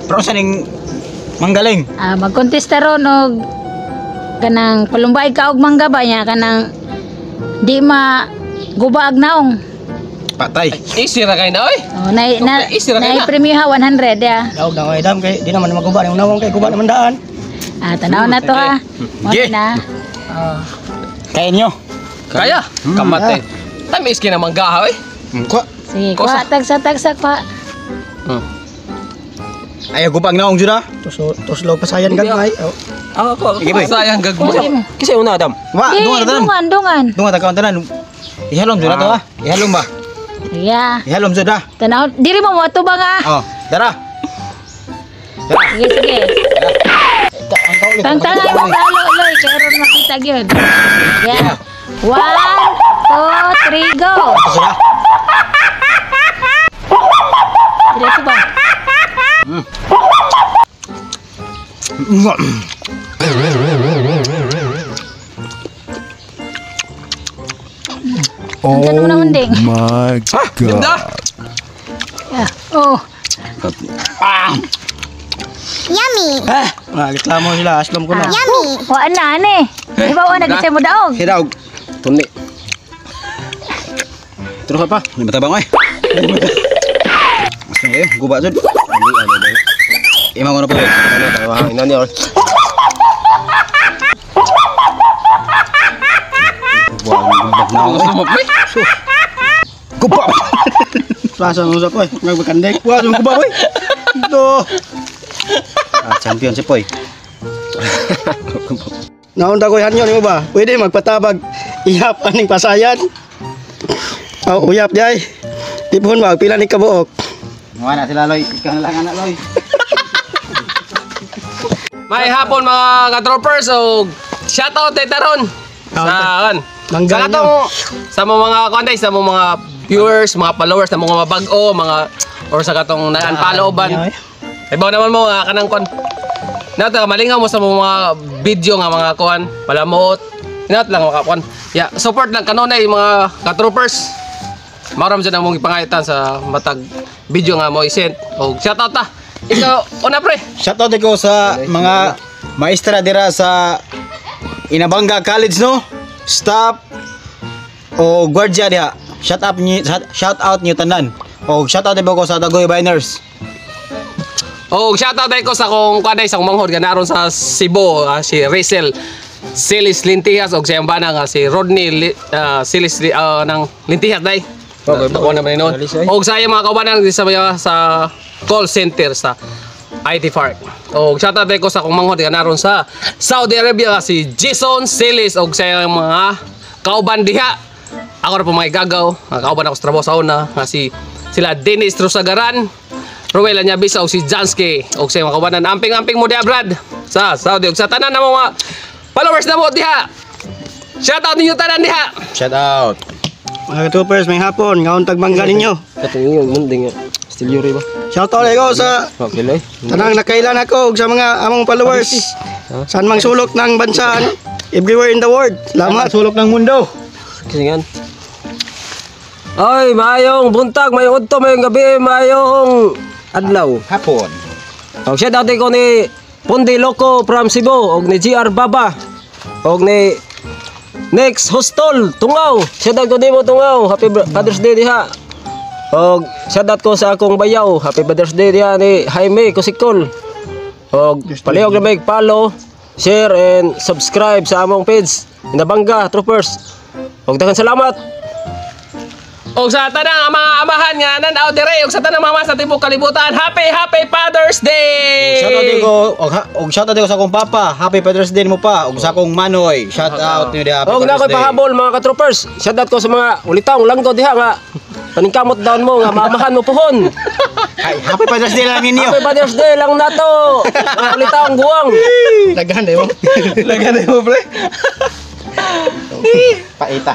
Pero sa ning manggaling. Ah, magkontesta ron og kanang palumbay ka og mangga ba niya kanang di ma guba ag naong. Patay. Easy ra kay na oy. Oh, na na, Okay, easy ra kay na na. premyo ha 100 ya. Daog na ko dam kay di naman maguba ning nawong kay guba naman daan. Ah, tanaw na to ha. Mo Sige. na. Oh. Kaya nyo. Kaya kamate. Tamis kay na mangga ha oy. Kuha. Sige, Kosa. kuha tagsa tagsa kuha. Ayaw gubang naong jud ah. Tuso tuslog pasayan gagmay. Oh. Ako, Sige, boy. sayang gagmay. Kasi una Adam. Wa, Di, dungan tanan. dungan, dungan. Dungan ta kaon tanan. Ihalom jud na to ah. Ihalom ba? Yeah. Ihalom jud ah. Tanaw, diri mo mo ba nga. Oh, dara. Sige, sige. Tangtangan mo galo, loy, kay aron makita gyud. Yeah. 1, 2, 3, go. Ito ah. Diri to ba? Oh mo naman ding. My God. Ganda. Yeah. Oh. Ah, reklamo sila aslom ko na. Yummy. Wa na ani. Di ba wa na gid mo daog? Hidaog. Tuni. Terus apa? Ini matabang oy. Mas eh, guba jud. Imang ano po yun? Ano tayo ha? Ina niya. Wow, gubak na Gusto mo pre? Guba. Plaza mo sa poy, nagbakandek. Wah, guba boy. Ito. Ah, champion si Poy. Naon ta koy hanyo nimo ba? Pwede magpatabag ihap aning pasayan. Oh, uyap jay. Tipon ba pila ni kabuok? Mga na sila Loy. Ikaw na lang anak Loy. May hapon mga ka-troopers og shout out kay Taron. Sa kan. Mangga Sa katong sa mga kuan sa mga viewers, mga followers na mga mabag-o, mga or sa katong na-unfollow ban. Ibaw naman mo nga kanang kuan. Nata malingaw mo sa mga video nga mga kuan, palamuot. Inat lang mga kuan. Ya, support lang kanunay mga ka-troopers. Maram dyan ang mong ipangaitan sa matag video nga mo isend. Og shout out ta. Ikaw, una pre. Shoutout ko sa mga maestra dira sa Inabanga College no. Staff o gwardiya diha. Shout up ni shout out niyo tanan. O shout out ko sa Dagoy Biners. Og shout out ko sa kong kuan sa kong manghod nga naron sa Cebu, si Rizel Silis Lintihas og sa iyang bana nga si Rodney Silis ng Lintihas day. Okay, nakuha naman noon. Og sa iyang mga kaubanan sa sa call center sa IT Park. Og shout out ko sa akong manghod nga naron sa Saudi Arabia nga si Jason Silis og sa iyang mga kauban diha. Ako ra po mga igagaw, nga kauban ako sa trabaho sa una nga si sila Dennis Trusagaran, Ruel Anyabisa og si Jansky og sa mga kaubanan. Amping-amping mo diha Brad sa Saudi og sa tanan na mga followers na mo diha. Shout out ninyo tanan diha. Shout out. Mga troopers, may hapon, ngaon tag mangga ninyo. Katong yung munding. Still yuri ba? Shout out ko sa Okay loy. tanang nakailan ako ug sa mga among followers. Saan mang sulok ng bansa, everywhere in the world. Salamat. Sulok ng mundo. Kisingan. Ay, maayong buntag, maayong udto, maayong gabi, maayong adlaw. Hapon. Og shout out ko ni Pundi Loco from Cebu og ni GR Baba og ni Next Hostol Tungaw. Shout out ko nimo Tungaw. Happy Father's Day diha. Og shout out ko sa akong bayaw. Happy Father's Day diha ni Jaime Kusikol. Og palihog na may follow, share and subscribe sa among page Inabanga Troopers. Og daghang salamat. Og sa tanang mga amahan nga nan-aw dire og sa tanang mga sa tibuok kalibutan, happy happy Father's Day. Shout out ko og shout out ko sa akong papa. Happy Father's Day mo pa og sa akong manoy. Shout out niyo diha. Happy Og na Father's ako'y Day. pahabol mga ka-troopers. Shout out ko sa mga ulitaw langgo diha nga paningkamot down mo nga maamahan mo puhon. Ay, Happy Father's Day lang ninyo. Happy Father's Day lang nato. Mga ulitaw guwang. Daghan mo. Lagyan mo pre. Paita.